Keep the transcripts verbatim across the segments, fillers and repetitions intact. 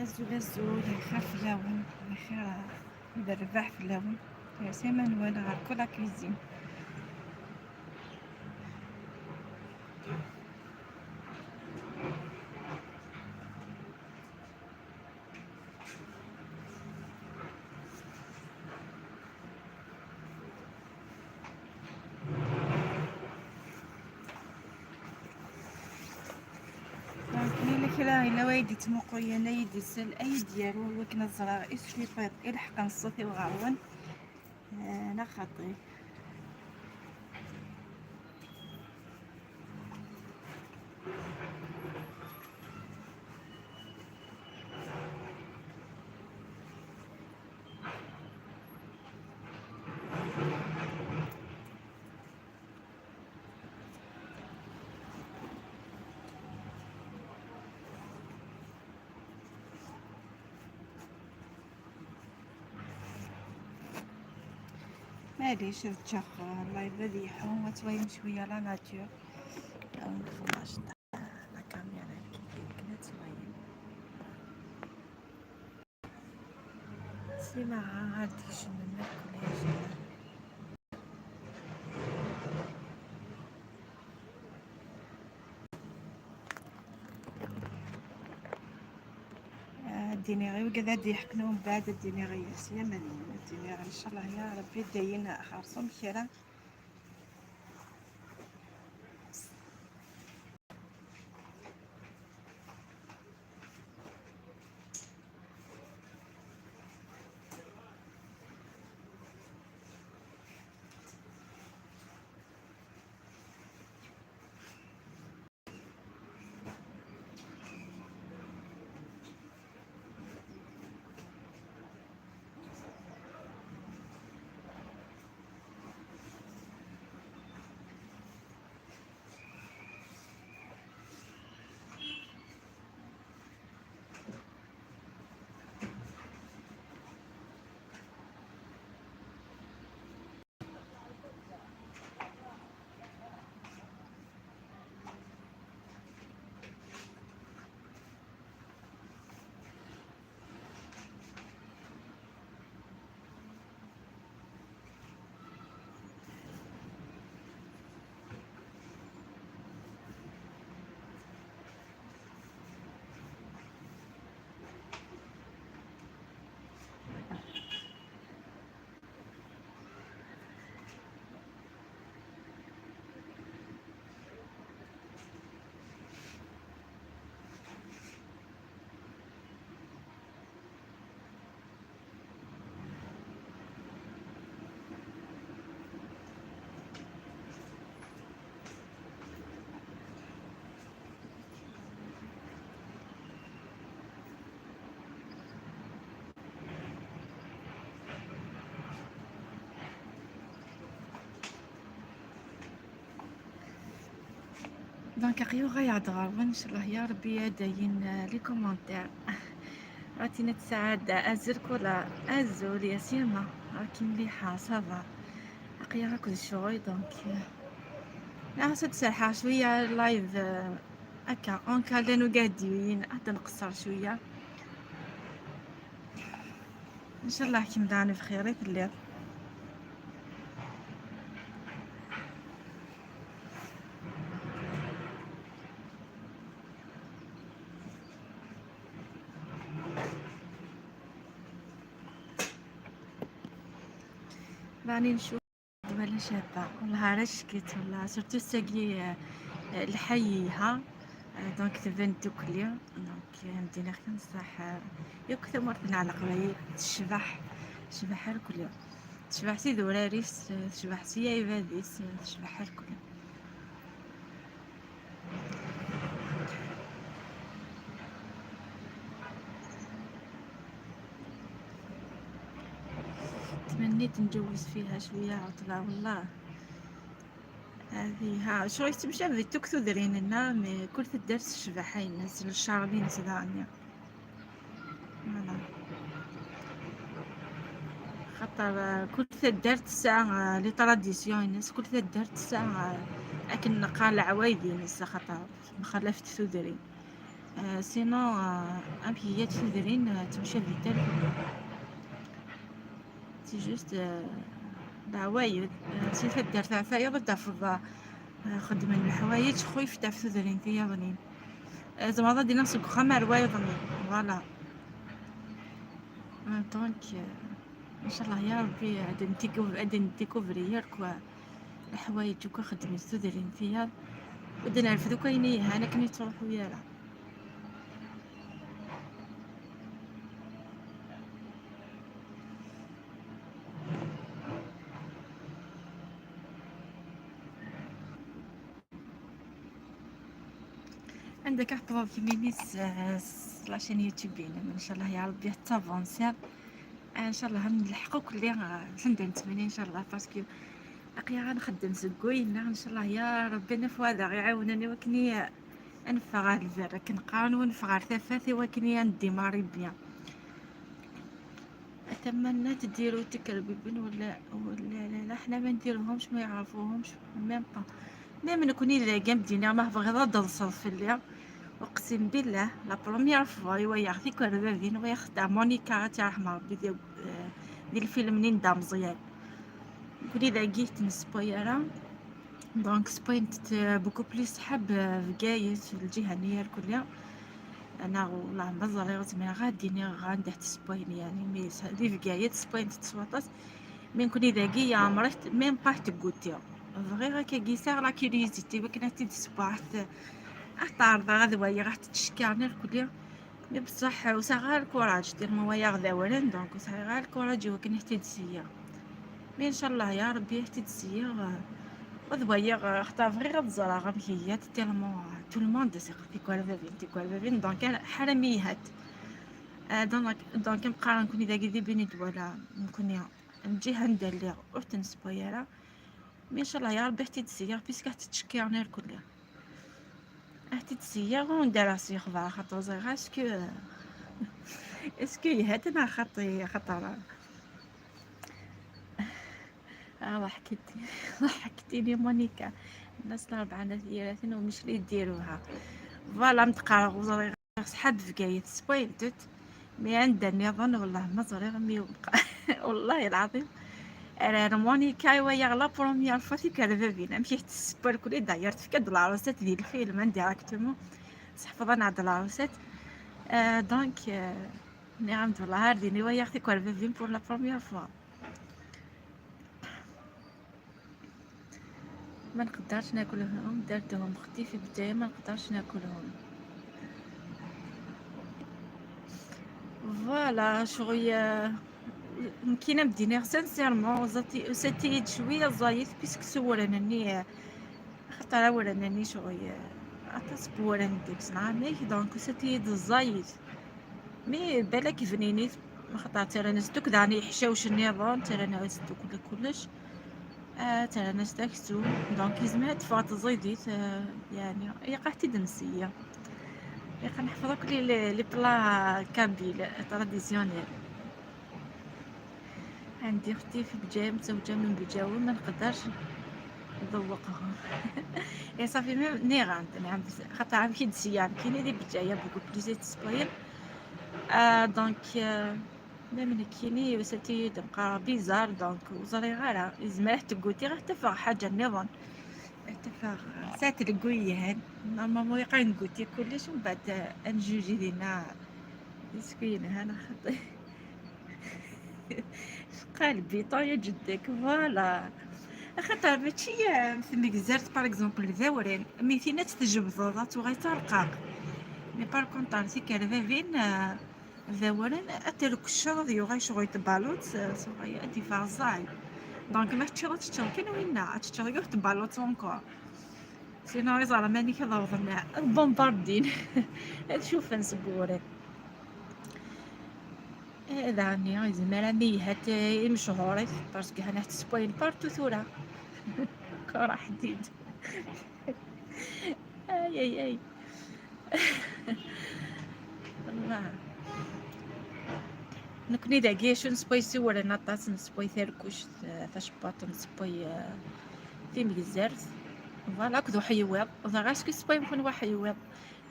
Azul, azul, lxir fell-awen, lxir d rrbeḥ fell-awen. Merci Manuel ɣer Cola Cuisine. Donc, yella kra yella wa i d-ittmuqulen, ay d-isel, ay d-yaru, wakken ad ẓreɣ iswiqiḍ ileḥqen ṣṣut-iw ɣer-wen. Eh, neɣ xaṭi. Maɛlic, ad ččeɣ, eh, layv ad yeḥu, ad twalim cwiya la nature. Awen xlaṣ la kamira akken ad twalim. Sima ad d-kecmen akk leɛjayeb. Ad d-iniɣ i wigad ad d-yeḥkun umbeɛd, ad d-iniɣ i yas yaman, ad d-iniɣ ncallah ya Rebbi dayen xerṣum kra. Donc, aqyuɣ ɣa yeɛḍ ɣer-wen, ncallah ya Rebbi ad d-ayin, euh, les commentaires. Ratina Tsaɛad, azul kula, azul ya Sima, raki mliḥa, ça va. Aqyuɣ akked ccɣel, donc, euh, nɛas ad d-serḥeɣ cwiya live, euh, akka, en cas llan ugadiyen, ad nqeṣṣer cwiya. Ncallah kemm daɣen bxir i telliḍ. Daɣen ncu-, wala caba. Wellah ara ckit, wellah. Surtout sagi, euh, euh, lḥay yelha. Euh, donc tban ddukkli. Donc, euh, mdina kan ṣaḥ, euh, yakk tamurt n Leqbayel tecbeḥ, tecbeḥ irkelli. Tecbeḥ s idurar-is, tecbeḥ s yiɛibad-is, tecbeḥ irkelli. تمنيت نجوز فيها شوية عطلة والله. هذه، ها، شغل يتمشى بالتوك ثودرين لنا، مي كل تدرس الشبح هاي الناس الشارلين سدانيا. Voilà. خاطر، آه، كل تدار تسعة، آه، les traditions ينس، كل تدار تسعة، آه، أكن نقال عوايدي ينس، خاطر مخالفة ثودري. Sinon, amek iga-d tudrin, ttemcabit-d. C'est juste, d leɛwayed. Si taddart ɣer tayeḍ ad d-tafeḍ xeddmen leḥwayeǧ xuyf ɣef tudrin tiyaḍnin. Tzemreḍ ad d-tiniḍ seg uxxam ar wayeḍ-nni. Voilà. Donc, ncallah ya Rebbi ad d-ndikuvri yakk leḥwayeǧ akk i xeddment tudrin tiyaḍ, ad d-nerfed akk ayen yelhan akken ur yettruḥu ara. Anda akka ḥeṭṭeḍ kemmini s la chaîne YouTube-inem, ncallah ya Rebbi ad tavansiḍ. Ncallah ad nleḥq akk lli, ncallah, parce que aql-aɣ ad nxeddem seg wayen-nneɣ, ncallah ya Rebbi ad naf wad aɣ-iɛawnen i wakken ad neffeɣ ɣer lberr, akken qqaren, ad neffeɣ ɣer tafat i wakken ad ndémarrer bien. Atan ma nna tdiru tikerbibin wala, wala la, la, ḥna ma ndiruhomc, ma yeɛrfuhomc, même pas. Même nekni dagi, am d-iniɣ, ma tebɣiḍ ad d-tḍseḍ fell-i, uqsim billah, la première fois i wayeɣ tikerbabin, wayeɣ xeddaɣ Monica, ad tt-iṛḥem Ṛebbi, di, di lfilm-nni n Dda Meẓyan. Nekni dagi ur ten-nespoil ara. Donc, spoilent beaucoup plus ḥab Bgayet, lǧiha-nni irkelli. Neɣ, wellah ma ẓriɣ, zemreɣ ad d-iniɣ anda tespoilent, yeɛni, mais di Bgayet spoilent s waṭas. Mais nekni dagi yeɛmer-it même pas ad t-goûtiɣ. Bɣiɣ akkagi, sɛiɣ la curiosité, wakken ad t-id-sbuɣ, ad t-ɛerḍeɣ, ad waliɣ, ad t-ttcekkiṛen irkelli. Mais bṣaḥ ur sɛiɣ ara lkuṛaǧ, tellement wayeɣ d awren, donc ur sɛiɣ ara lkuṛaǧ i wakken ad t-id-seyyiɣ. Mais ncallah ya Rebbi ad t-id-seyyiɣ, ad waliɣ, xaṭer bɣiɣ ad ẓreɣ amek iga-t, tellement tout le monde ad s-iqqar tikerbabin, tikerbabin, donc ḥaram ihat. Donc, donc am qqaren nekni dagi di Beni Dwala, nekni lǧiha anda lliɣ ur ten-nespoil ara. Mais ncallah ya Rebbi ad t-id-seyyiɣ, puisque ad t-ttcekkiṛen irkelli. Ad t-id-seyyiɣ, ur d-rreɣ s yexbar, xaṭer ẓriɣ est-ce que, est-ce que ihat neɣ xaṭi, xaṭer. Ah, ضحكتيني، ضحكتيني مونيكا. الناس الأربعة، الناس يراتين ومش لي يديروها. Voilà، متقارغ وزريغ. Ṣṣeḥa d Bgayet spoilent-t, mais anda nniḍen, wellah ma ẓriɣ, mi yebqa. Wellah العظيم. Ar, ar Monica i wayeɣ la première fois tikerbabin, amek i t-tesseww irkelli, d'ailleurs tefka-d la recette di lfilm, indirectement. Tseḥfeḍ-aneɣ-d la recette. Donc, nniɣ-am-d wellah ar din i wayeɣ tikerbabin pour la première fois. ما نقدرش ناكلهم، درتهم اختي في بجاية، ما نقدرش ناكلهم. Voilà، شغل، آه، كاينة مدينة sincèrement، وزاتي-، وساتيد شوية زايد، puisque سورنني، آه، خاطر ورنني شغل، آه، عطات بورن ديك سنعميك، donc ساتيد زايد. Mais بالك بنينيت، خاطر ترى ناس دوك داني يحشاوش النظام، ترى ناس دوك كلش. آه، ترى ناس تاكسو. Donc يزمها تفات زيديت، آه، يعني، يقع تدمسية. يقع نحفظك لي، لي، لي بلا كابيل، traditionnel. عندي أختي في بجاية، متزوجة من بجاوي، ما نقدرش نذوقهم. يا صافي، même نيغان، نعم، بس خاطر عام كي دسيان، كاين اللي بجاية beaucoup plus تسبايل. آه، donc، آه، même نكيني وساتي تبقى bizarre، donc وزري غارة، يزمر تقولتي غير تفرح حاجة نظن. تفرح ساعة القويهن، normalement يقع نقولتي كلش، ومن بعد نجوجي لينا. مسكين، هانا خطي. في قلبي طاية جدك، voilà. خاطر ماشي في مجزرت، par exemple، ذاورين، مي في ناس تجبض، ذات وغاية رقاق. Mais par contre، تيكربابين، آه، ذاورين، أتلك الشرط يوغا شغل تبالوت، آه، صغير، أنت فازاي. Donc، ما تشرط تشرط، كان وينا، تشرط يوغ تبالوت encore. Sinon يزعل ماني كذا وظن البومباردين. تشوف نسبوري. إيه، دعني يزمر أني هات مشهورة، parce que هنا تسبويل partout ثورة. كرة حديد. آي، آي، آي. والله. نكني داكي شو نسبوي سور، أنا طاس نسبوي ثيركوش، ثاشباط نسبوي، آه، في مجزرت. Voilà، كذو حيويض. إذا غاسكي سبوي مكون واحد حيويض.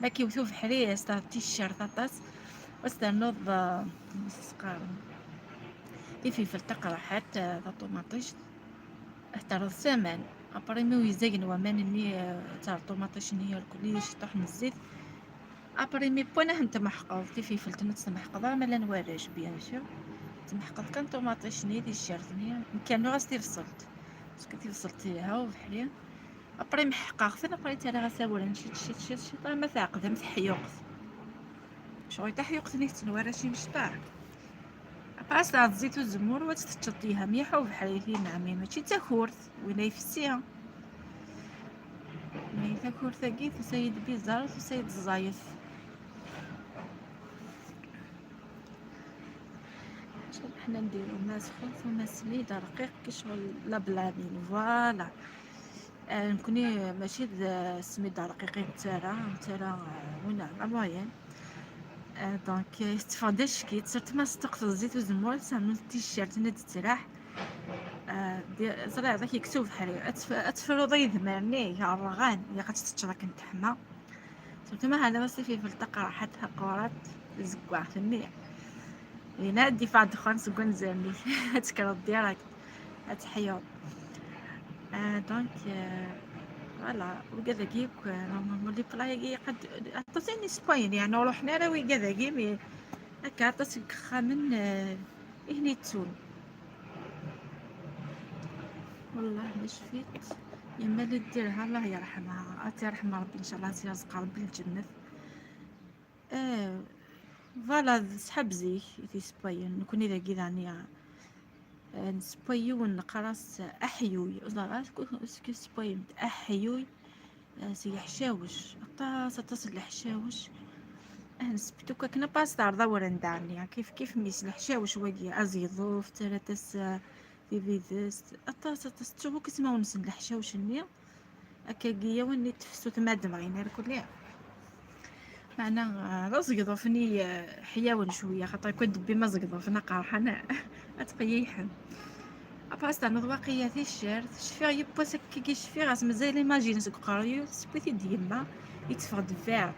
Ma k-iwet ubeḥri, ad s-terreḍ ticcert aṭas, ad s-ternuḍ, ah, s-qqaren, tififelt taqerḥant, ah, taṭumaṭict, ad terreḍ s aman. Après mi ur yezzagen waman-nni, ah, ad terreḍ ṭumaṭic-nni irkelli ciṭuḥ n zzit. Après mi wwan ad ten-tmeḥqeḍ, tififelt-nni ad tt-tmeḥqeḍ, ama llan warrac, bien sûr. Tmeḥqeḍ kan ṭumaṭic-nni, ticcert-nni, nekk rnuɣ-as tibṣelt. Parce que tibṣelt telha ubeḥri. Après meḥqeɣ-ten, après ttarraɣ-as awren ciṭ, ciṭ, ciṭ, ciṭ, ama teɛqed am teḥyuqt. Ccɣel taḥyuqt-nni tetten warrac imecṭaḥ. Après ad s-tɛeḍ zzit uzemmur, u ad tt-teččeḍ telha mliḥ ubeḥri, tin ɛemmi, mačči d takurt, win ay fessi. Mais takurt-agi tusa-yi-d bizarre, tusa-yi-d ẓẓayet. Ḥna ndiru masxut u masmid rqiq, kecɣel la blamine, voilà. Ah, nekkni mačči d, ah, smid rqiq i nettarra, nettarra, ah, win la moyenne. Ah, donc, ah, tetteffeɣ-d acki, surtout ma teṭṭuqteḍ zzit uzemmur, ternuḍ ticcert-nni ad d-tettraḥ. Ah, di-, ẓriɣ ad k-yekkes ubeḥri, ad tef-, ad tefruḍ idmaren-ik, rɣan, ilaq ad tt-teččeḍ akken teḥma. Surtout ma hada tififelt taqerḥant, taqurant, tazeggaɣt-nni. Dinna ad d-yeffeɣ ddexxan seg wanzaren-ik. Ad tekkreḍ direct, ad teḥyuḍ. Ah, donc, ah, voilà, wigad-agi akk, ah, normalement, les plats-agi, qad-, aṭas i yessewwayen, yeɛni ur ruḥen ara wigad-agi, mais akka aṭas deg yexxamen, ah, i ten-yettun. Wellah ma cfiɣ. Yemma Lidya, Allah yerḥemha, ad tt-yerḥem Rebbi, ncallah ad tt-yerẓeq Rebbi lǧennet. Eh, voilà, d ṣṣḥab zik i t-yessewwayen. Nekkni dagi daɣen, eh, nessewway yiwen, neqqar-as aḥyuy. Ur ẓriɣ ara s-, s-, s-, tessewwayem-t, aḥyuy, eh, s leḥcawec. Aṭas, aṭas n leḥcawec. Eh, nesseww-it akk akken, aṭas teɛreḍ awren daɣen, kif kif, mi s leḥcawec wagi, aziḍuf, terra-t-as, eh, tibidest, aṭas, aṭas, ttuɣ akk ismawen-nsen leḥcawec-nni. Akkagi, yiwen i tefsut ma d-mɣin irkelli. Meɛna, ah, d aẓegḍuf-nni, ah, ḥyawen cwiya, xaṭer akk ad d-tewwim aẓegḍuf-nni aqerḥan, ad tqeyyiḥem. Après, ad ternuḍ waqila ticcert, cfiɣ yiwwas akkagi, cfiɣ-as mazal imagine seg uqerruy-iw, tesseww-it-id yemma, yetteffeɣ-d vert.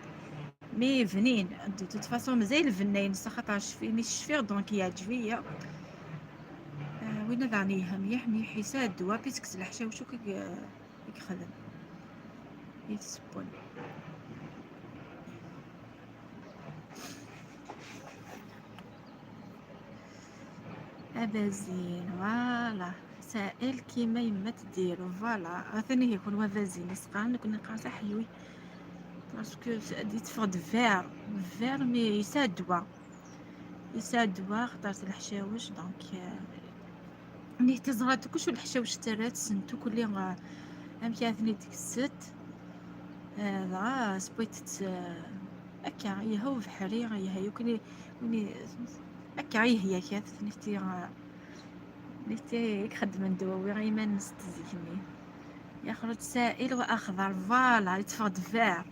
Mais bnin, de toute façon, mazal bnin-ines, axaṭer cfi-, mi s-cfiɣ, donc yeɛǧeb-iyi. Ah, winna daɣen yelha mliḥ, mliḥ, yesɛa ddwa, puisque s leḥcawec akk i, i yexdem, i t-yessewwen. Abazin, voilà. Saɛil kima yemma tdiru, voilà. Atan ihi kunwi abazin, i s-qqaren, nekkni neqqar-as aḥyuy. Parce que yetteffeɣ-d vert, vert, mais yesɛa ddwa. Yesɛa ddwa, xaṭer s leḥcawec, donc, euh, nitni ẓrant kullec, leḥcawec terra-t, ssent akk, euh, amek ara ten-id-kksent. Euh, dɣa sewwit-t, euh, akka, yelha ubeḥri, yelha yakk, win i, win i, akka, yelha kan, nitni, euh, nitni i ixeddmen ddwawi i yiman-nsent zik-nni. Yexruǧ saɛil wa axḍer, voilà, yetteffeɣ-d vert.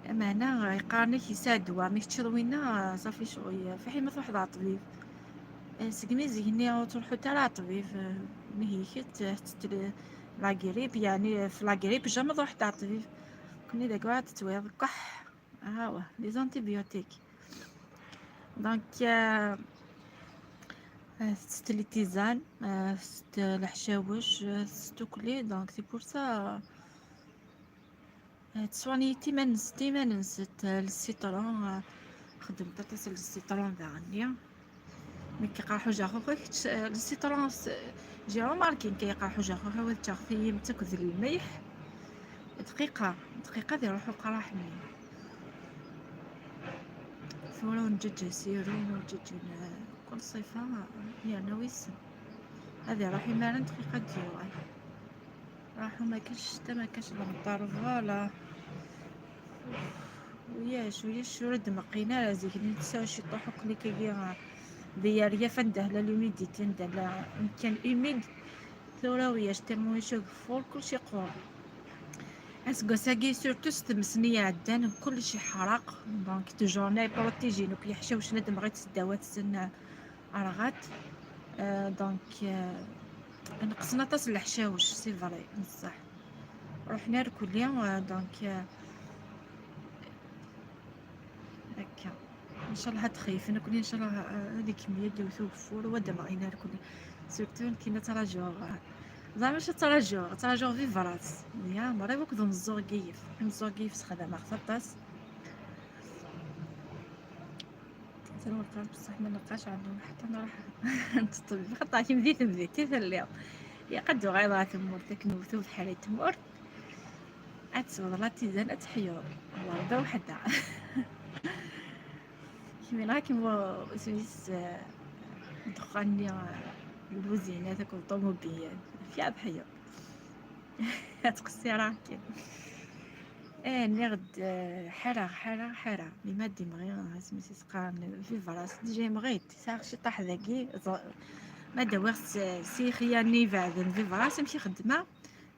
Meɛna, eh, yeqqaren-ak yesɛa ddwa, mi teččiḍ winna, eh, ṣafi ccɣel, fiḥel ma truḥeḍ ɣer ṭṭbib. Eh, segmi zik-nni ur ttruḥut ara ɣer ṭṭbib, eh, mi hiket, eh, tettett la grippe, yeɛni, eh, f la grippe, jamais truḥeḍ ɣer ṭṭbib. Kunni dagi ur tettwiḍ, kkeḥ, awa, les antibiotiques. Donc, euh, euh, tettett les tisanes, euh, tettett leḥcawec, euh, tettett tukli, donc c'est pour ça, euh, euh, teswani timan-nsent, timan-nsent, euh, le citron, euh, xeddment aṭas le citron daɣenni. Mi k-iqerḥ ujaxux, kečč, euh, le citron, s-, j'ai remarqué nekk iqerḥ ujaxux, ad ččeɣ tiyimt akked lmelḥ. Dqiqa, dqiqa ad iruḥ uqraḥ-nni. Tura ur nǧeǧǧ asiru, ur nǧeǧǧ n-, kul ṣṣifa, yerna wissen. Ad iruḥ imaren dqiqa ad d-yuɣal. Raḥu ma kac ccta, ma kac lemṭer, voilà. Uyac, uyac, ur d-meqqin ara zik, netta ciṭuḥ akk nekk-agi, ah, di yeryaf anda la l'humidité, anda la amkan humide. Tura uyac, tellement icuggef, kulci iqur. Aseggas-agi, surtout s tmes-nni iɛeddan, kullec iḥraq. Donc, toujours nna iprotiji, nekk yeḥcawcen ad mɣit s ddawat-sen, rɣat. Euh, donc, euh, neqsen aṭas n leḥcawec, c'est vrai, bessah. Ruḥen irkelli, euh, donc, euh, Akka. Ncallah ad txeyfen akkenni, ncallah, eh, ad ikemmel ad yewwet ugeffur, u ad d-mɣin akkenni. Surtout nekkin ad ttṛaǧuɣ, eh, ẓer acu ttṛaǧuɣ, ttṛaǧuɣ Vivras. Ya, merra akk d umeẓẓuɣ n Giyef. Ameẓẓuɣ n Giyef sexdameɣ-t aṭas. Ttṛaǧuɣ kan, bessah ma nlqac ɛandhom ḥetta nṛuḥ neṭṭeṭṭeb. Xaṭer kemm di temdint i telliḍ. Ilaq ad d-tuɣaleḍ ɣer tmurt, akken wwet ubeḥri n tmurt. Ad tesweḍ la tisane, ad teḥyuḍ. Werda weḥd-ha. Kemmini akken wa-, isem-is, eh, ddexxan-nni, eh, lbuzinat akked ṭumubilat. Fiha ad teḥyuḍ. Ad tqeṣṣireḍ akken. Eh, nniɣ-d, eh, ḥareɣ, ḥareɣ, ḥareɣ. Mi ma d-imɣi, eh, isem-is qqaren Vivras. Déjà imɣi-d, sɛiɣ ciṭṭaḥ dagi. Ẓ-, ma d-awiɣ s, s yixya-nni ibeɛden Vivras, amek i xeddmeɣ?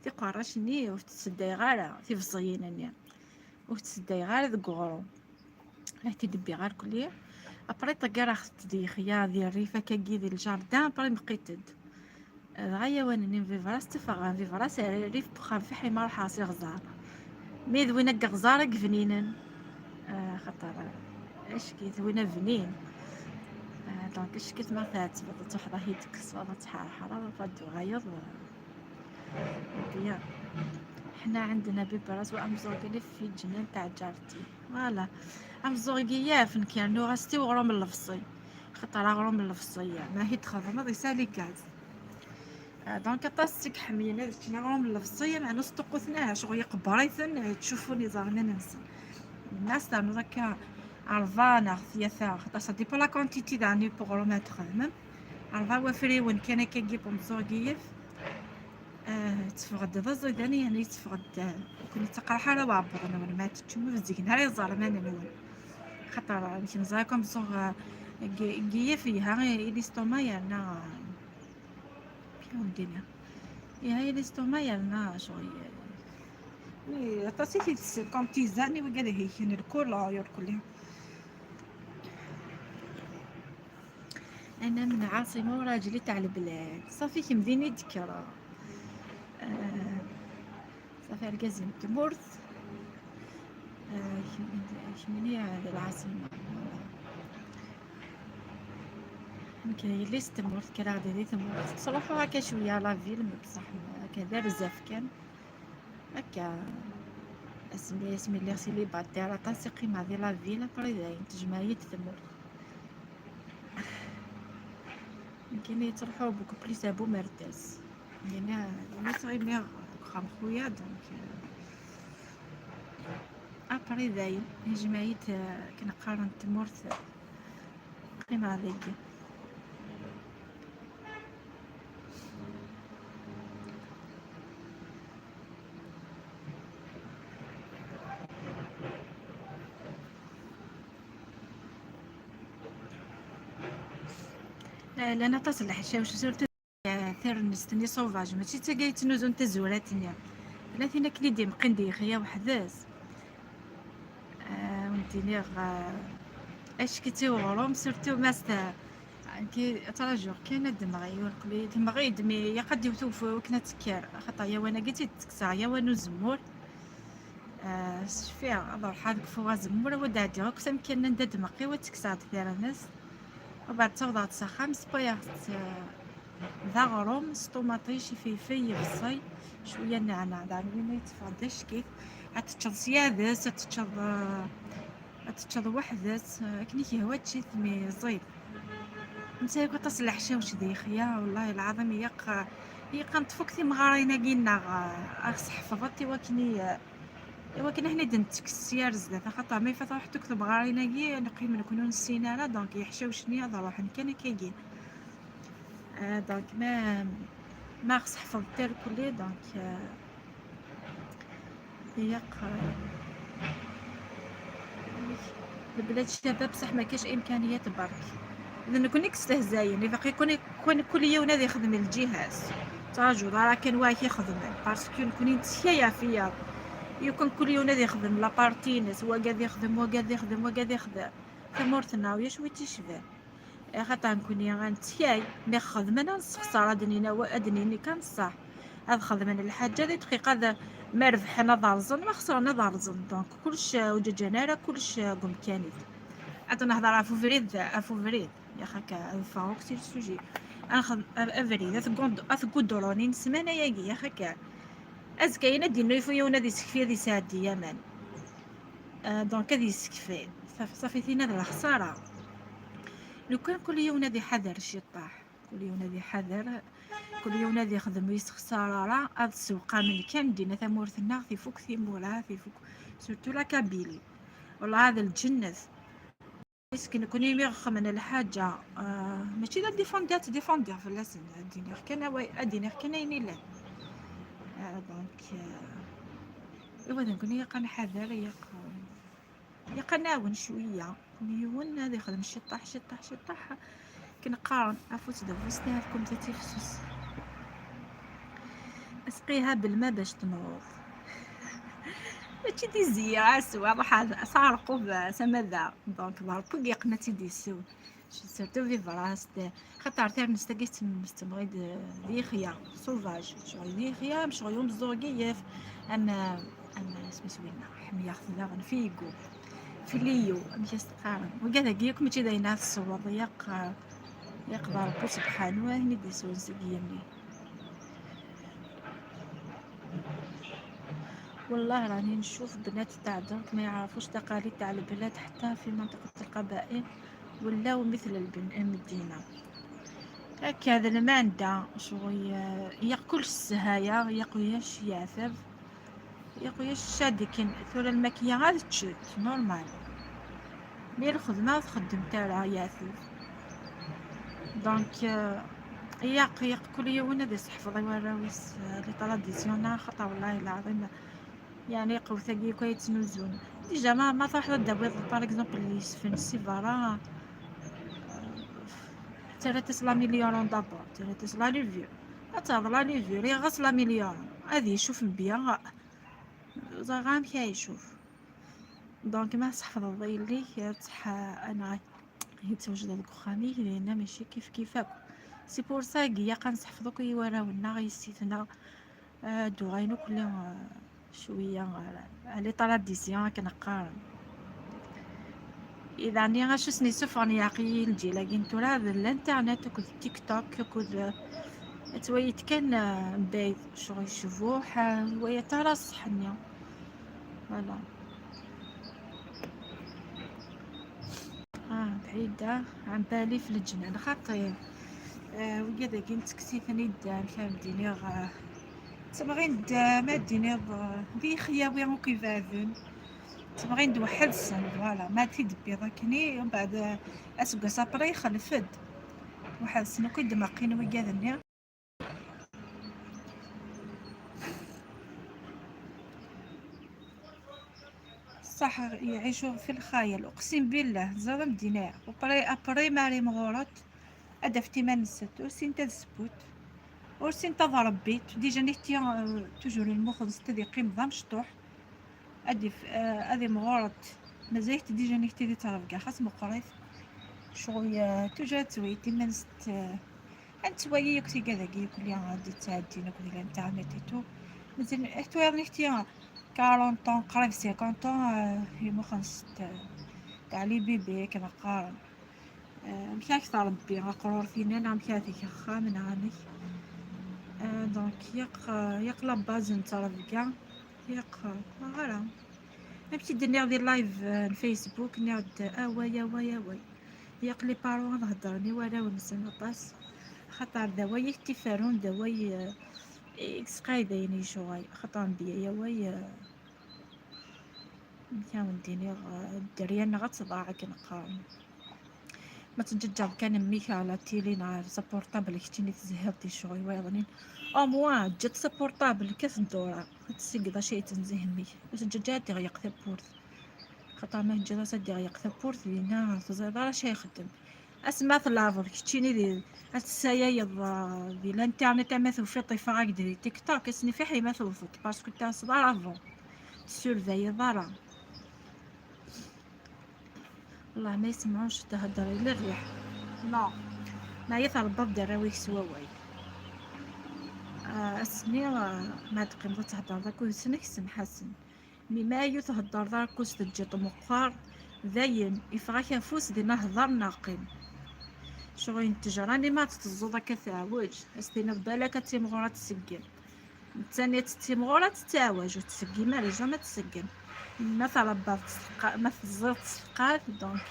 Tiqerrac-nni ur t-sseddayeɣ ara, tibẓiyin-nni. Ur t-sseddayeɣ ara deg uɣrum. Ad t-id-bbiɣ irkelli. Après, ṭeggaraɣ-t-d yixya di rrif akkagi di ljardin, après meqqit-d. Dɣa yawan-nni n Vivras ttafeɣ ɣer Vivras, ar rrif n uxxam fiḥel ma ruḥeɣ s iɣẓer. Mi d win akka iɣẓer i ibninen. Ah, xaṭer, ah, acki d win abnin. Ah, donc, acki ma tɛettbeḍ, ad truḥeḍ ad t-id-tekkseḍ, ad tḥerḥreḍ, ad d-tuɣaleḍ. Bien. حنا عندنا Vivras وأمزوغ في جنان تاع جارتي. Voilà. Ameẓẓuɣ n Giyef, nekk yernu ɣas ti uɣrum n lebṣel. Xaṭer aɣrum n lebṣel, ma hi txedmeḍ, yesɛa les gaz. Ah, donc aṭas seg ḥemmlen ad ččen aɣrum n lebṣel, meɛna sṭuqquten, ah, ccɣel iqebber-iten, ah, ttcufun iẓerman-nsen. Nnas ternuḍ akka ṛebɛa neɣ tlata, xaṭer ça dépend la quantité daɣen n uɣrum ad txedmem. Ṛebɛa wafriwen kan akkagi n umeẓẓuɣ n Giyef. Ah, yetteffeɣ-d d aẓidan, yeɛni yetteffeɣ-d, ah, ur ken-yettaqraḥ ara uɛebbuḍ-nwen, ma teččem ur bezzigen ara iẓerman-nwen. Xaṭer, ah, amek neẓra akk ameẓẓuɣ, ah, n Giyef yelha i, i l'estomac yerna, ah, amek ara wen-d-iniɣ? Yelha i l'estomac yerna ccɣel, ah, aṭas i t-itessen comme tisane i wigad ihelken lkul, ah, irkelli. أنا من عاصمة وراجلي تاع البلاد. صافي، كمدينة دكرة. آه، صافي، أرقازي من تمورت. آه، كم-، كمني هذه العاصمة. يمكن يلي ستمورت، كرا غادي دي تمورت. تصلحوا هكا شوية la ville، mais بصح هكا دار بزاف كان. هكا اسمي، اسمي اللي غسي لي باتي على طاسي قيمة هذه la ville، après داين تجمعيت تمورت. يمكن يترحوا beaucoup plus أبو مرداس. يعني، يعني تغيبني خام خويا، donc، آه، après داين، جمعيت، آه، كنقارن تمورت قيمة هذيك. آه، لأن aṭas n leḥcawec, surtout, آه، tirmest-nni sauvage, mačči d tagi yettnuzun tazurat-nni. Tella tin akken i d-imqin d yixya weḥd-s. آه، wen-d-iniɣ, آه، acki d tiweɣrum, surtout ma s-, nekki ttṛajuɣ kan ad d-temɣi, ur qli-, temɣi-d, mi ilaq ad d-iwet ugeffur akken ad tekker, axaṭer yawan-agi i tt-id-ttekkseɣ, yawan uzemmur. Ah, cfiɣ ad ruḥeɣ ad kfuɣ azemmur, ad ɛeddiɣ akk s amkan anda d-meqqiɣ, ad tekkseɣ-d tirmest. Ubeɛd ttawḍeɣ-d s axxam, ssewwayeɣ-tt, ah, d aɣrum s ṭumaṭic, ifeyfey, ibṣel, cwiya n nneɛneɛ, daɣen winna yetteffeɣ-d d acekk-it. Ad teččeḍ s yad-s, ad teččeḍ, ah, ad teččeḍ weḥd-s, ah, akken i k-yehwa ečč-it, mi ẓid. Netta yakk aṭas n leḥcawec d yixya, wellah lɛaḍim, ilaq, ilaq ad neṭṭef akk timɣarin-agi-nneɣ, ah, ad ɣ-sḥefḍent i wakken i, i wakken akken i d-nettekkes sya ar zdat, axaṭer ma ifat ruḥent akk temɣarin-agi, neqqim nekni ur nessin ara, donc iḥcawcen-nni ad ruḥen kan akkagi. Ah, donc ma, ma ɣ-sḥefḍent irkelli, donc, ah, ilaq, ah, lebla d ccabab, bṣaḥ ma kac imkaniyat berk. D nekni i yestehzayen, ilaq yakk, yakk kul yiwen ad ixdem lǧiha-s. Ur ttṛaǧuḍ ara kan wa i k-ixedmen, parce que nekni nettekka ɣef wiyaḍ. Yakk kul yiwen ad ixdem la partie-ines, wagi ad ixdem, wagi ad ixdem, wagi ad ixdem. Tamurt-nneɣ ulac wi tt-icban. Axaṭer nekni ad nettkay, mi ɣ-xedmen ad nessexṣer, ad d-nini awa-, ad d-nini kan ṣṣeḥ. Ad xedmen lḥaǧa di dqiqa, ad, ma rebḥen ad rẓen, ma xesren ad rẓen. Donc kullec, ur ǧǧan ara kullec deg umkan-is. Ad nehḍer ɣef ubrid, ɣef ubrid. Yax akka, ad ffɣeɣ akk si le sujet. Ad nexdem ab-, abrid, at Gund-, at Gudroni n ssmana-agi, yax akka. Azekka-yin ad d-innu yiwen ad isekfi, ad isɛeddi aman. Ah, donc ad yessekfi. Saf-, safi, tina d lexsara. Lukan kul yiwen ad iḥader ciṭṭaḥ. Kul yiwen ad iḥader, kul yiwen ad ixdem ur yessexṣar ara, ad ssewqamen kan, ddin tamurt-nneɣ tifuk timura, tifuk, surtout la Kabylie. Wallah, d lǧennet. Est-ce que nekni imi ɣ-xedmen lḥaǧa, ah, mačči d ad difundiɣ, ad ttdifundiɣ fell-asen, ad d-iniɣ kan away, ad d-iniɣ kan ayen illan. Ah, donc, ah, iwa d nekni ilaq ad nḥader, ilaq, ilaq ad nɛawen cwiya. Kul yiwen ad ixdem ciṭṭaḥ, ciṭṭaḥ, ciṭṭaḥ. Akken qqaren, afus d afus, tifsus. Asqiha belma bac tnewweḍ. Mačči d izi, ɣas waḍeḥ, ad, s aɛerqub, s amada. Donc, d Ṛebbi i yeqqen ad tt-id-yessew. Surtout vivra, xaṭer tarmest-agi tettemɣid d yixya, sauvage. Ccɣel d yixya, am ccɣel umeẓẓuɣ n yiɣef, am, am, isem-is winna, ḥemyaɣ-t daɣen, figo, filiyo, amek as-teqqaren. Wigad-agi akk mačči d ayen ara tesweḍ, yaq, yaq d Ṛebbi subḥanu, ayen i d-yeswen seg yigenni. والله راني نشوف بنات تاع درك ما يعرفوش تقاليد تاع البلاد حتى في منطقة القبائل، ولاو مثل البن-، المدينة. هكا هذا الماندة شغل، يا كلش السهاية، يا قوياش يعثب، يا قوياش شادكن ثورة الماكية غاد تشد normal. Mais الخدمة تخدم تاعها يعثب. Donc، آه، ياق، ياق كل يوم هذا يسحفظ يورا ويس، آه، les traditions، خاطر والله العظيم يعني قوتاكي كي يتنوزون. Déjà ما، ما تروح تداوي، par exemple، اللي يسفن السيفارة، آه، ترى تصلى مليون d'abord، ترى تصلى les vieux. لا تهضر les vieux، راه غاس la مليون. هذه يشوف بيا، زغام كي يشوف. Donc ما تحفظ يليك، صح، أنا هي توجد لك خامي، لأن ماشي كيف كيفك. C'est pour ça كي يقا نسحفظك يوراونا غيسيتنا. آه، دوغاينو كل، آه، شوية، آه، les traditions كنقارن. إذا ني غاش سني سفر ياقي الجيل أكين تورا ذا الانترنت وكذ التيك توك وكذ، آه، تويت كان، آه، بعيد شغل يشبوح، آه، ويا ترى الصحنية. Voilà. آه، بعيدة عن بالي في الجنان خاطر، آه، ويا داكي نتكسي ثاني دا مشان دينيغ، آه، تبغين دا ما دينيغ، آه، ذي خياوي وكيفاذن. تبغين دا واحد السن، voilà، ما تيدبي ذاكني، ومن بعد، آه، أسقس أبري خلفد. واحد السن كي دماقين ويا ذني. صح، يعيشوا في الخيال، أقسم بالله، زرم دينار. وبري، أبري ماري مغورت، أدفت إيمان الست، ورسين تذسبوت، ورسين تضربيت، ديجا نيتي، آه، توجور المخ نستدي قيم ضا مشطوح. أدف، آه، أدي مغورت، مازالت ديجا نيتي دي ترفقا، خاص مقريت. شغل، آه، توجور تويت، إيمان ست، آه، أنت وياك تيقا ذاكي كل يوم غادي تعدي نقول لها أنت عملتي تو. مازال حتى وين نحتي quarante ans، قريب cinquante ans، آه، يما خمس، آه، تاع لي بيبي كما قارن. آه، مشاك تاع ربي، غا قرور فينا، نعم، مشاك تيك خا من عاني. آه، donc يق، يق la base نتا ربكا، يق، آه، voilà. نمشي دير نيغ دي لايف، آه، الفيسبوك، نيغ د-، أواي، أواي، أواي. يق les parents هضرني ولا ونسن أطاس. خاطر دواي تيفارون، دواي، آه، إكس قايدة يعني شغل. خاطر بيا يا واي، آه، يا وديني، آه، الدريان غتضاع كنقارن. ما تججر كان ميك على تيلي نهار سبورطابل كتيني تزهرتي شغل ويضنين. أو موا جات سبورطابل كاس الدورة. تسيق ذا شيء تنزهمي. باش تججر تغيق ثبورت. خاطر ما جرى سدي غيق ثبورت لينا تزيد راه شي يخدم. اسمع في لافر كتشيني دي السايا يضا دي الانترنت، اما توفي طيفة هاك دي تيك توك، اسني في حي ما توفت، باسكو تا صدار افون. سيرفي ضرا. والله ما يسمعوش تهدر الا الريح. لا. ما يثربط دراويك سواوي. آه، اسمي، آه، ما تقيم تهدر ذاك وسنك سمحسن. مي ما يو تهدر ذاك كوس تجي طمقار. Dayen, iffeɣ-ak afus dinna hder neɣ qqim. Ccɣel n ttejra-nni ma teẓẓuḍ akka teɛweǧ, as-tiniḍ balak ad timɣur ad tseggem. Nettat ad timɣur ad tettɛawaj, ur tseggim ara, jamais ad tseggem. Ma tṛebbaḍ testeqqa-, ma teẓẓiḍ testeqqal, donc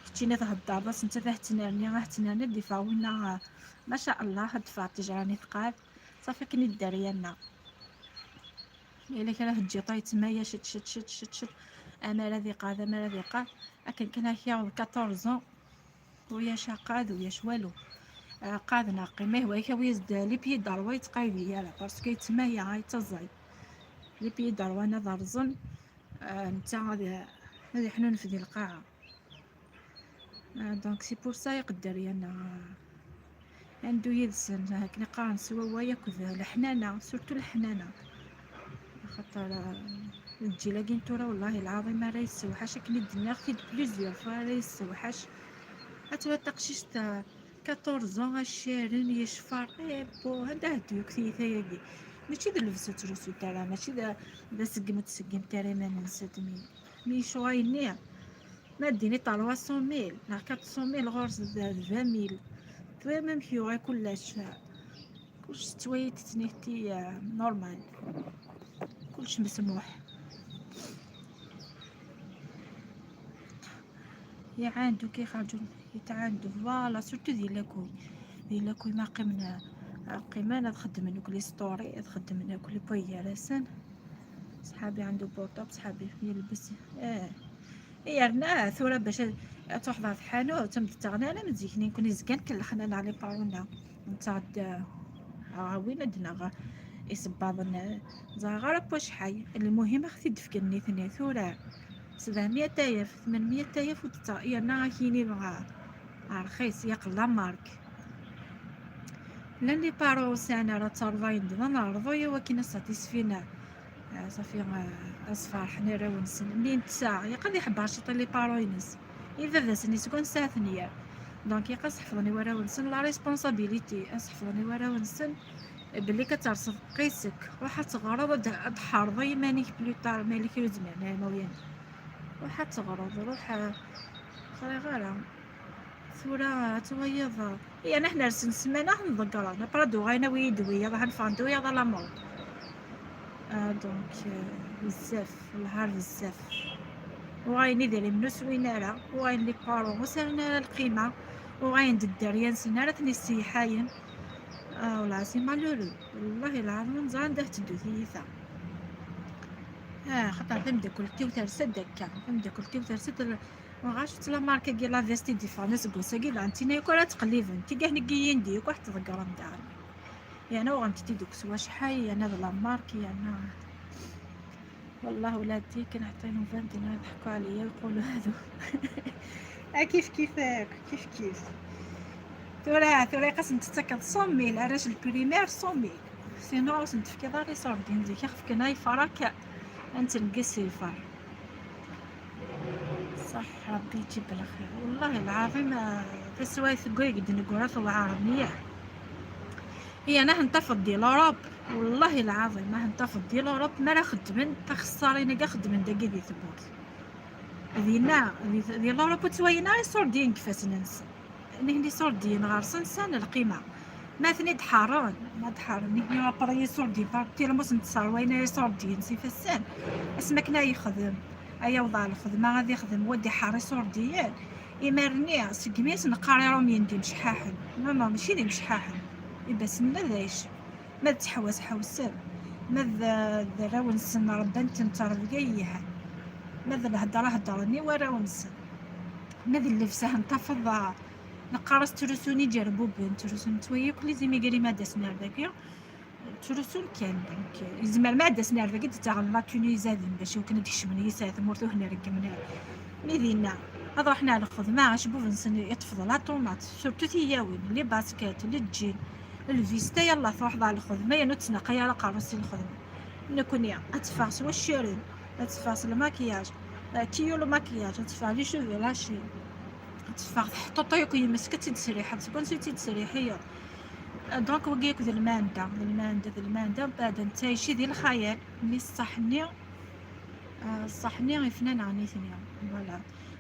keččini theddreḍ-as, nettat ad tt-nerni, ad tt-nerni, ad d-iffeɣ winna, ah, maca Allah, ad d-teffeɣ ttejra-nni teqɛed. Ṣafi akken i dderya-nneɣ. Yella kra teǧǧiḍ-t yettmaya cit, cit, cit, cit, cit. Amar ad iqɛed, amar ad iqɛed. Akken kan ad k-yaweḍ quatorze ans, ur yac aqɛed, ur yac walu. Aqɛed neɣ qqim, ih, wa ikawi-as-d les pieds droits, ur yettqayed ara, parce que yettmaya, yettaẓay. Les pieds droits ad rẓen, ah, netta ad, ad iḥnunef di lqaɛa. Ah, donc c'est pour ça iqedder yana, ah, ad neddu yid-sen, ah, akken i qqaren s wawal akked leḥnana, surtout leḥnana. Axaṭer, ah, lǧil-agi n tura, wallahi lɛaḍim ara yessewḥac, akken i d-nniɣ-t-id plusieurs fois, ara yessewḥac. Ad twaliḍ taqcict, ah, quatorze ans, accaren, yecfar, eh, bo, anda heddu yakk tiyita-agi? Mačči d llebsa ur ttlusut ara, mačči d, d aseggem ur ttseggim ara iman-nsen, mi, mi ccɣel-nni. Ma d-tiniḍ trois cent mille neɣ quatre cent mille, ɣur-s d vingt mille. Twalamt amek yuɣal kullec, kullec tettwali-t ttnihti, eh, normal. Kullec mesmuḥ. Iɛandu kixerǧun, yetɛandu, voilà, surtout di lakuy. Di lakuy ma qqimen, qqimen ad xeddmen akk les stories, ad xeddmen akk les poids gar-asen. Ṣṣḥabi عنده portable, ṣṣḥabi yelbes, eh. Yerna tura bac ad, ad truḥeḍ ɣer tḥanut, am d-ttaɣen ara am zik-nni, nekni zgan kellxen neɣ les parents-nneɣ. Netta d, ah, win ad d-naɣ isebbaḍen, ẓriɣ ara n wacḥal. Lmuhim, ad ɣ-t-id-fken nitni tura. Sebɛemya alaf, tmenmya alaf ur d-ttaɣ, yerna ad k-yini dɣa rxis, yeqla mark. Llan les parents ur sɛin ara tterḍayen d anerḍu i wakken ad satisfin, ah, ṣafi, ah, ad sferḥen arraw-nsen. Mi netta, yeqqad iḥebber ciṭ les parents-ines. I baba-sen, seg wansi ara ten-yerr? Donc, yeqqaz ḥefḍen i warraw-nsen la responsabilité, ad ḥefḍen i warraw-nsen belli ka terseḍ qis-ik, ruḥ ad teɣreḍ, ad d-, ad d-tḥerḍeḍ iman-ik plus tard, ma yella kra ur zmiren ara imawlan-ik. Ruḥ ad teɣreḍ, ruḥ, ah, ẓriɣ ara. Tura ad twaliḍ, ah, yerna ḥna rsen ssmana ad nḍeggren, après ad d-uɣalen awi-yi-d wiyaḍ, ad neffɣen-d wiyaḍ à la mode. Ah, donc, euh, bezzaf, lɛar bezzaf. Uɣalen idrimen ur swin ara, uɣalen les parents ur sɛin ara lqima, uɣalen-d dderya-nsen ara ten-isseyḥayen. Ah, والله c'est malheureux. Wallahi lɛaḍim ur neẓri anda tetteddu tiyita. Ah, xaṭer tameddakelt-iw tersa-d akka, tameddakelt-iw tersa-d. Ɣas la marque-agi, la veste i d-iffɣen aseggas-agi, d ɛentina yakk ara ttqelliben. Tigah n yindi yakk ad tt-tḍeggreḍ daɣen. Yerna uɣent-tt-id deg s wacḥal, yerna d la marque, yerna. Wallah, ula d tikin ɛṭin uban din ad ḥku ɛliya, yeqqulu hadu. Ah, kif kif akk, kif kif. Tura, tura iqas n tettakeḍ cent mille, arrac le primaire cent mille. Sinon, ur sen-tefkiḍ ara iṣurdiyen zik, aɣ-fken ay farak, ad nettneggis si lfar. Ṣaḥ, Ṛebbi yeǧǧib lxir. Wallahi lɛaḍim, ah, taswiɛt deg wayeg d-neggura tewɛer mliḥ. Iya, nah nṭafeḍ di l'Europe, wallahi lɛaḍim, nah nṭafeḍ di l'Europe, mi ara xeddmen taxessarin-agi xeddmen dagi di tmurt. Dinna, di, di l'Europe ur ttwalin ara iṣurdiyen deg ifassen-nsen. Nihni iṣurdiyen ɣer-sen sɛan lqima. Ma ten-id-ḥeṛṛen, ma d-ḥeṛṛen, nihni après iṣurdiyen, par-, tellement ur sen-ttṣerwayen ara iṣurdiyen s ifassen. Asmi akken ay yexdem, ay yaweḍ ɣer lxedma, ad ixdem, wa d-iḥeṛṛ iṣurdiyen. Imir-nni, segmi i s-neqqar Iṛumyen d imecḥaḥen. Non, non, mačči d imecḥaḥen. Ibassen-nni d ayec. Ma d ttḥewwas ḥewsen, ma d, d arraw-nsen rebban-ten ttrebga yelhan, ma d lhedra heddren i warraw-nsen, ma d llebsa nṭafeḍ, neqqar-as ttrusun iǧerbuben, ttrusun ttwali akk les immigrés ma d-asen ar dagi, ttrusun kan. Donc, yezmer ma d-asen ar dagi d-ttaɣen la tenue izaden bac iwakken ad d-kecmen yis ar tmurt ur ten-reggmen ara. Mi dinna, ad ruḥen ar lxedma, acebbub-nsen yeṭṭef d la tomate, surtout tiyawin, les baskets, les jeans, lvista, yalla truḥeḍ ɣer lxedma, yerna ur ttnaqay ara aqerru-s si lxedma. Nekni, ad teffeɣ s waccaren, ad teffeɣ s lmakiyaj, euh, kiyu lmakiyaj, ad teffeɣ les cheveux lâchés, ad teffeɣ teḥṭuṭ yakk yemma-s, ad tt-id-tesriḥeḍ, seg wansi i tt-id-tesriḥiyeḍ? Euh, donc, wagi yakk d lmanda, d lmanda, d lmanda, mbeɛd netta yecci di lxayal, mi ṣṣaḥ-nni, euh, ṣṣaḥ-nni ifnan ɣer nitni, voilà.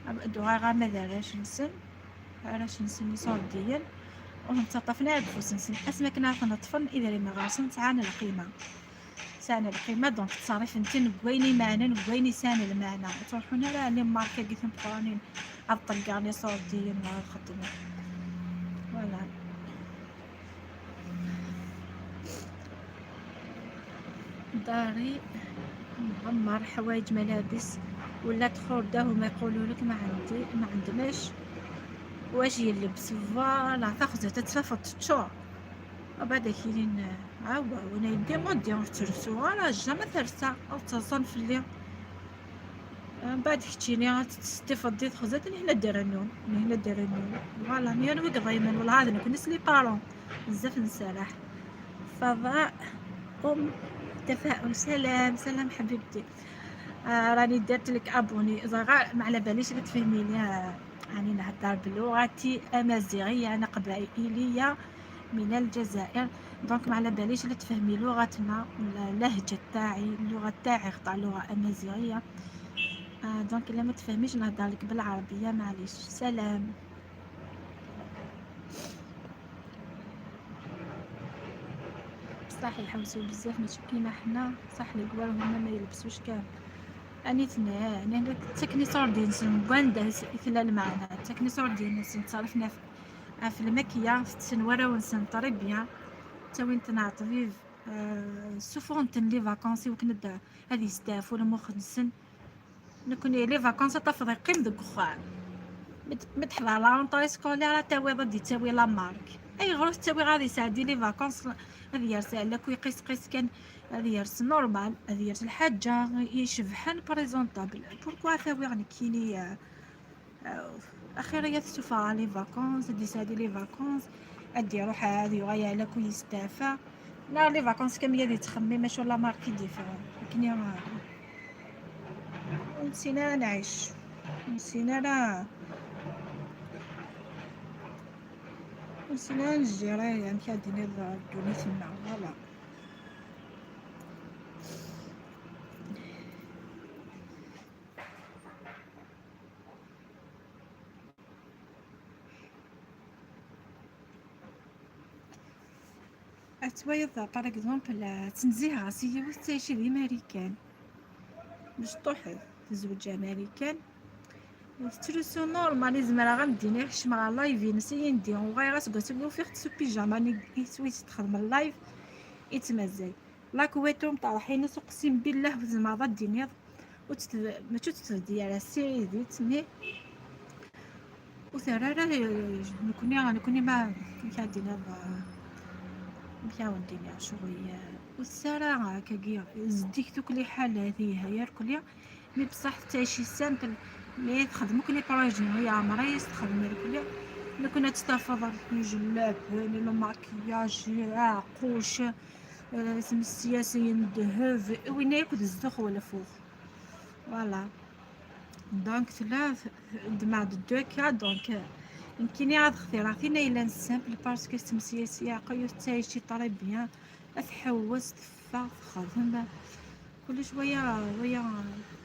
Ad uɣaleɣ ama d arrac-nsen, arrac-nsen iṣurdiyen, ur ten-ttaṭṭafen ara deg ufus-nsen, asmi akken ara ten-ṭṭfen, idrimen ɣer-sen sɛan lqima. Sɛan lqima, donc ttṣerrifen-ten deg wayen imeɛnen, deg wayen yesɛan lmeɛna. Ur ttruḥun ara ɛni mark-agi timeqqranin ad ṭeggren iṣurdiyen neɣ ad xeddmen. Voilà. داري معمر، حوايج، ملابس، ولات خردة، هما يقولوا لك ما عندي، ما عندناش واش يلبس. Voilà، تاخذ تتفافض تشور. وبعد كاينين، ها هو، وانا يدي مودي، ما ترسو راه جا ما ترسا او تصنف لي. من بعد كتشيني غتستفضي تخزات، ني هنا دير النون، ني هنا دير النون. Voilà، ني انا ويك ضايمن، والله هذا نكون سلي بارون. بزاف نسرح. فضاء، ام تفاؤل، سلام سلام حبيبتي. آه، راني درت لك ابوني، زغار ما على باليش اللي تفهميني، آه، راني نهضر بلغتي امازيغيه، انا قبائليه من الجزائر. Donc ما على باليش اللي تفهمي لغتنا ولا اللهجه تاعي، اللغه تاعي خطا لغه امازيغيه. آه، donc الا ما تفهميش نهضر لك بالعربيه، معليش. سلام. بصح يحوسوا بزاف، ماشي كيما حنا. صح، لي كبار هما ما يلبسوش كامل. اني تنعان، انا تكني صور دين سن بواندا يتلا المعنى، تكني صور دين سن تصرفنا في، في المكية، في التسن وراو نسن طري بيان. تاوين تنع طبيب، آه، سوفون تن لي فاكونسي وكندا هذه يستافوا المخ نسن. نكوني لي فاكونس تفضي قيم دك وخام. مت-، متحضر لا رونطري سكولير، راه تاوي ضد يتاوي لا مارك. اي غروس تاوي غادي يساعدي لي فاكونس، غادي يرسى على كو يقيس قيس كان، غادي يرسى نورمال، غادي يرسى الحاجة يشبحن بريزونطابل. بوركوا تاوي غنكيني، آه، آه، اخيرا يتسوفا لي فاكونس، غادي يساعدي لي فاكونس، غادي يروح عادي يغير على كو يستافى. نهار لي فاكونس كامل غادي تخمي، ماشي ولا ماركي ديفيرون. لكن يا نسينا نعيش، نسينا لا، نسينا نجيري، يعني كاديني الدنيا تما، فوالا. اتويض، باغ اكزومبل، تنزيها سي تعيشي دي ماريكان، مش طوح تزوج امريكان. تتلوسو نورمال، يزمر غا مدينة يحشم غا لايف ينسي يندي، وغاية غا سكواسو يوفيغ تسو بيجاما ني يسوي تخدم اللايف. يتمزل لا كويتو مطرحين، اقسم بالله وزمر غا دينيض. وتتف-، ماشي تتفدي على السيري دي تمي. وثرارا نكوني، نكوني ما مشاهدينا ب-، مشاهدينا شغل. والسارة هكاكي زديك توكلي حالة هذه هي الكلية. مي بصح تعيشي سامبل، مي تخدمك لي بروجي هي عمريس تخدمي الكلية. لو كنا تستفضل يجي اللاب، لو ماكياج، عقوش، آه، سمسية، سين دهوف، وين ياكل الزخ ولا فوق. فوالا. دونك تلا دمع دو كا، دونك يمكن عاد اختياراتي نايلة سامبل باسكو تمسياسية قيو تعيشي طري بيان، تحوس، تفا، تخدم، كل شوية ويا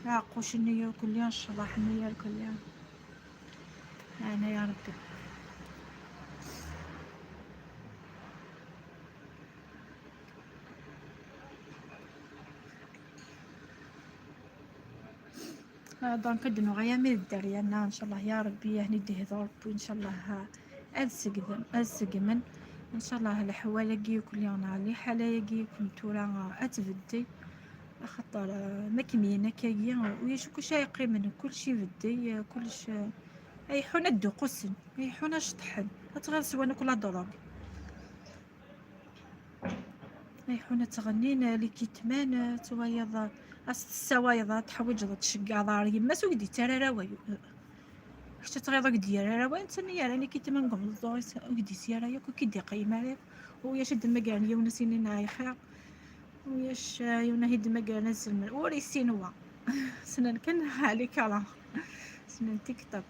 عقوش النية، كل يوم الشبح النية، كل يوم. أنا يا ربي. آه، دونك ندنو غير من الدريانة، إن شاء الله يا ربي، يعني ديه ربي، إن شاء الله، آه، أتسقم، أتسقمن. إن شاء الله الحوالة كي يكون لي أنا، لي حالة كي يكون تورا، آه، أتبدي. خاطر، آه، ما كمينا كاين، ويا شو كلشي يقيمن، كلشي يبدي، آه، كلش، آه، أي حونا دو قسن، أي حونا شطحن. أتغير سوانا كل دروك. يحونا تغنين لي كيتمان، توايض، أس تساوايض، تحوج تشقى ضار يماس وقدي ترى راوي. كنت تغيض قدي يا راوي، انت ني راني كيتمان قبل الضوء، وقدي سيارة ياك، وكي دي قيمة لك. ويا شد مقان يونا سينين هاي خير. وياش يونا هيد مقان نزل من وري سينوا. سنن كان عليك على. سنن تيك توك.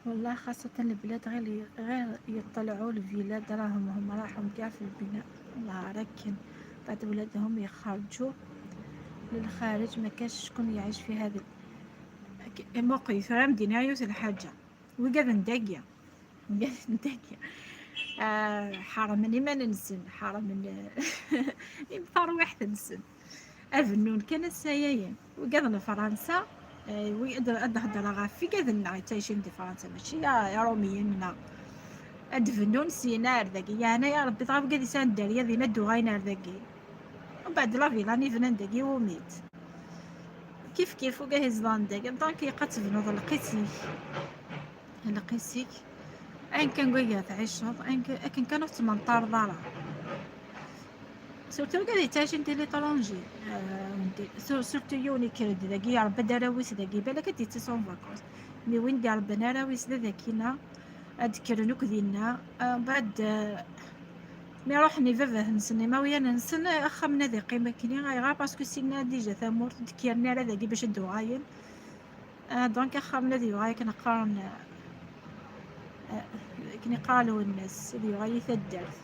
والله خاصة البلاد غير، غير يطلعوا الفيلا دراهمهم راحوا كاع في البناء. الله راكن بعد ولادهم يخرجوا للخارج، ما كاش شكون يعيش في هذا ال-، ك-، موقع ثورة مدينة يوث الحاجة. وقاعد ندقي، وقاعد ندقي. آه، حرام من إيمان نسن، حرام من ترويحت نسن. أبنون كان السيايين. وقاعد فرنسا، آه، وي-، أد-، أد هضر غا في قاعد نعي تعيشين دي فرنسا، ماشي يا، يا روميين نا. أد بنون سينا أردقي. يعني يا ربي، طاب قاعد يسان داريا دينا دوغاين أردقي. ومن بعد لا فيلا ني فنان داكي وميت. كيف كيف وكاع يزضان داكي. دونك يقا تبنوض لقيسيك. لقيسيك. أين كان كويا تعيشوض، أين ك-، أكن كانوا تمنطار ضارا. سورتو كاع يتعيش انت ليترونجي. آه، انت سور-، سورتو يوني كرد داكي، يا رب داراويس داكي، بالك انت تي سون فاكونس. مي وين دي ربنا راويس دا داكينا. أد كرن أكدينا. آه، بعد، آه، مي روحني باباه نسن، ما ويانا نسن، أخا من هذه قيمة كني غير باسكو سينا ديجا ثمورت دكيرنا على ذاكي باش دوغاين. آه، دونك أخا من هذه يوغاي كنقارن، آه، كنقالوا الناس اللي يوغاي يتدرت.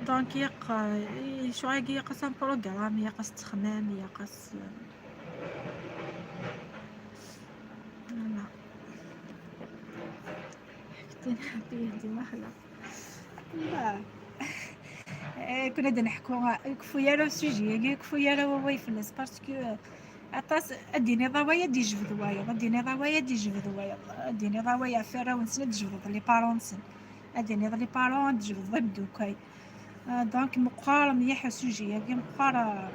دونك يق-، شو هاكي يقص بروغرام، يقص تخمام، يقص، فوالا. حكيتين حبي يهدي مهلا. لا. إيه، كنا دا نحكو، يكفو يا راه السوجي، يكفو يا راه هو يفلس، باسكو، آه، عطاس، الدين يضا ويا دي جبد ويا، الدين يضا ويا دي جبد ويا، الدين يضا ويا فراو نسنا دي جبد لي بارون نسن. الدين يضا لي بارون دي جبد ضد دوكاي. آه، دونك مقارن يا حسوجي، يا مقارن.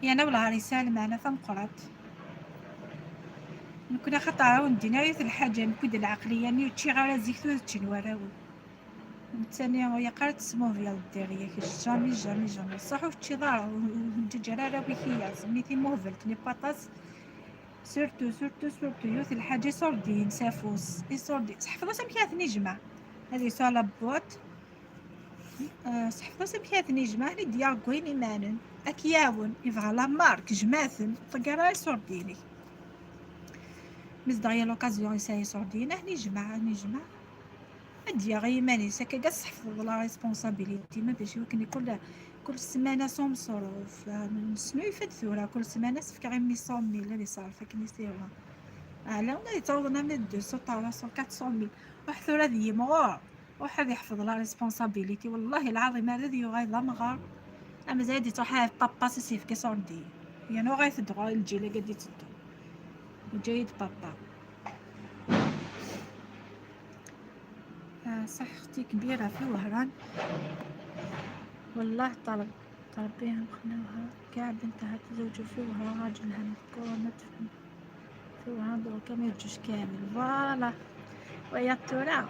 يا نولا هاري سالم، أنا فمقرات. نكون خطأ عاون دينارية الحاجة، نكون العقلية، ني تشي غير زيك تو تشي نوراون. ثاني هي قالت سموفيال ديريك، جامي، جامي، جامي. صح، وتشي ضار، وتجرى راه بيكيا، سميتي موفلت، ني باتاس. سورتو، سورتو، سورتو، يوث الحاجة سوردين، سافوس، إي سوردين. صح، حفظة سمكيات نجمع. هذه سالا بوات. آه، صح، حفظة سمكيات نجمع، هني دياغوين إيمانن. أكياون، يبغى لا مارك، جماثن، طقرا سورديني. مس دايا لوكازيون يساي سوردين، هني جمع، هني جمع. أديا غي ماني ساكا كاع تحفظ لا ريسبونسابيليتي، ما باش يمكن كل، كل سمانة صوم صروف، آه، نسنو يفد ثورة، كل سمانة سفك غير مي صوم ميل اللي صار فكني سيروا. على ولا يتعوضنا من دو سو تاع سو كات سو ميل. وحثورة ذي مغور، وحد يحفظ لا ريسبونسابيليتي، والله العظيم هذا ذي يغاي ضمغار. أما زايد يتوحى بابا سيسيف كي صوردي. يعني وغايت دغور الجيل قد يتدو. وجايد بابا. آه، صح، أختي كبيرة في وهران. والله طلب، طلبيها مخنوها. كاع بنتها تزوجوا في وهران، راجلها مذكور ما تفهم. في وهران دروكا ما يرجوش كامل. فوالا. ويا ترى.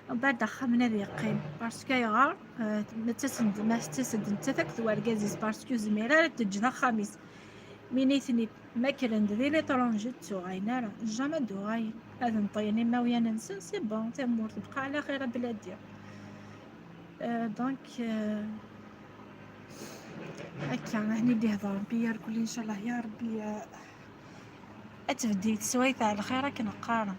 ومن بعد أخا من هذا يقيم. باسكو يغار، آه، ما تسد، ما تسد انت ثك ثوار كازيز، باسكو زميرة تجنا خميس. مينيثني ما كرن ذي ليترونجي تسوغاين أرا. جامي دوغاين. هذا نطيني ما ويانا نسن، سي بون، تمورت بقى على خير بلادي. آه، دونك، آه، هكا، هني اللي هضر ربي يا ربي، إن شاء الله يا ربي، آه، أتبدي تسوي تاع الخير، راك نقارن.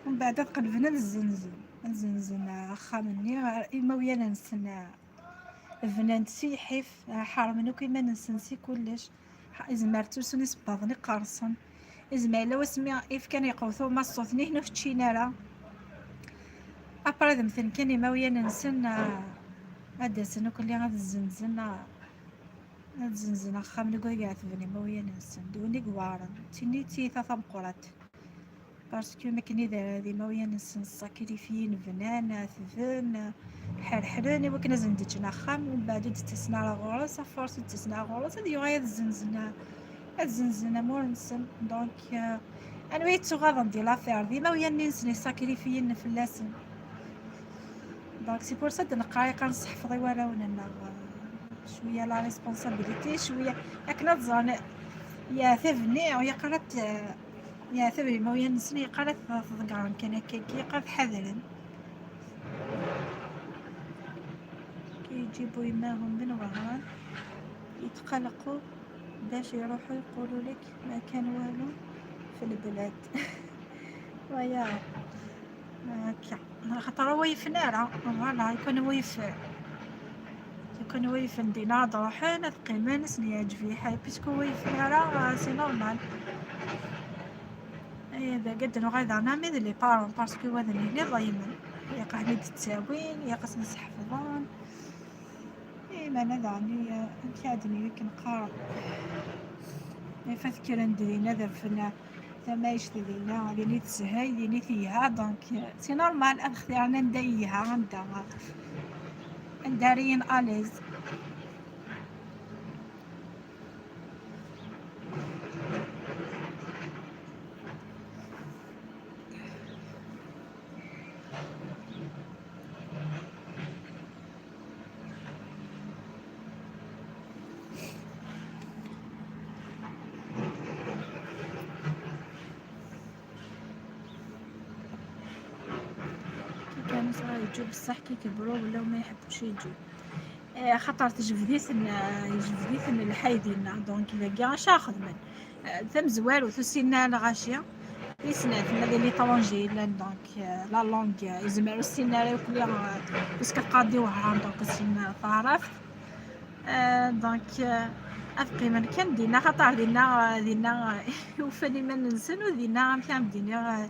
ومن بعد قلبنا للزنزن، الزنزن أخا مني، إما ويانا نسنى بنان سيحف، حرمن أكو إما نسنسي كلش. إزمار توسن إسباضني قرصن. إزمار لو اسمي إف كان يقوثو ما الصوتني هنا في تشينارا. أبرد مثل كان إما ويانا نسن، آه، هذا سنو كل هذا الزنزن، آه، هذا الزنزن أخا من قوي قاعد تبني إما ويانا نسن. دوني قوارن. تيني تيثا ثمقرات. باسكو مكني دار هذه ما ويا نسن ساكريفيين بنان، ثبن، حرحرن، وكنا زندجنا خام، ومن بعد تسنا على غرس، فورس تسنا على غرس، هذه يغاية الزنزنة، الزنزنة مور نسن. دونك، آه، أنا ويت تغاضن دي لافير دي ما ويا نسن ساكريفيين فلاسن. دونك سي بور سا نقراي كنصحفظي وراونا شوية لا ريسبونسابيليتي، شوية أكنا تزرنا. Yeɛtab-nni, yeqqar-d, yeɛtab imawlan-nsen, yeqqar-d tḍeggren kan akka, yeqqar-d ḥadren. كي يجيبوا يماهم من وهران يتقلقوا باش يروحوا يقولوا لك ما كان والو في البلاد. ويا هكا، خاطر هو يفنى راه، voilà، يكون هو يف-، يكون هو يفندينا، هاد روحنا تقيمن سني يعجبي حي، بيسكو هو يفنى راه، سي نورمال. اي، هذا قد نغير دارنا مي لي بارون، باسكو هذا اللي ضايمن. يا قهني تتساوين، يا قسم سحفظان. اي، ما انا دعني، امشي عندني كنقرا. اي، فذكر ندري نذر فينا. تمايشت دينا، ديني تسهي، ديني فيها، دونك سي نورمال، اختي، انا نديها، عندها، ندارين اليز. كي كانوا صغار يجوا بصح كي كبروا ولاو ما يحبوش يجوا. آه، خاطر تجبديتن، آه، يجبديتن الحي دينا، دونك داكيا اش خدمن؟ آه، تمزوار وتسينا الغاشية. يسنا تما دي ليترونجي لان، دونك، آه، لا لونغ، آه، يزمروا السينا ياكل، آه، باسكو قاضي وهران، دونك السينا تعرف. آه، دونك، آه، افقي من كان دينا، خاطر دينا، آه، دينا، آه، وفاني ما ننسن ودينا كان دينا، آه،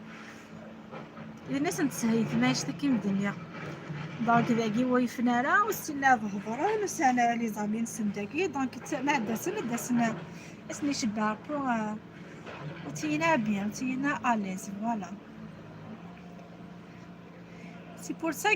للناس نتسهيت ما يشتكي من الدنيا. دونك داكي ويفنا راه وسنا ظهران وسنا لي زامي نسن داكي، دونك ت-، ما عندها سنة، عندها سنة اسني شباب بو، آه، وتينا بيان، تينا اليز، فوالا. سي بور سا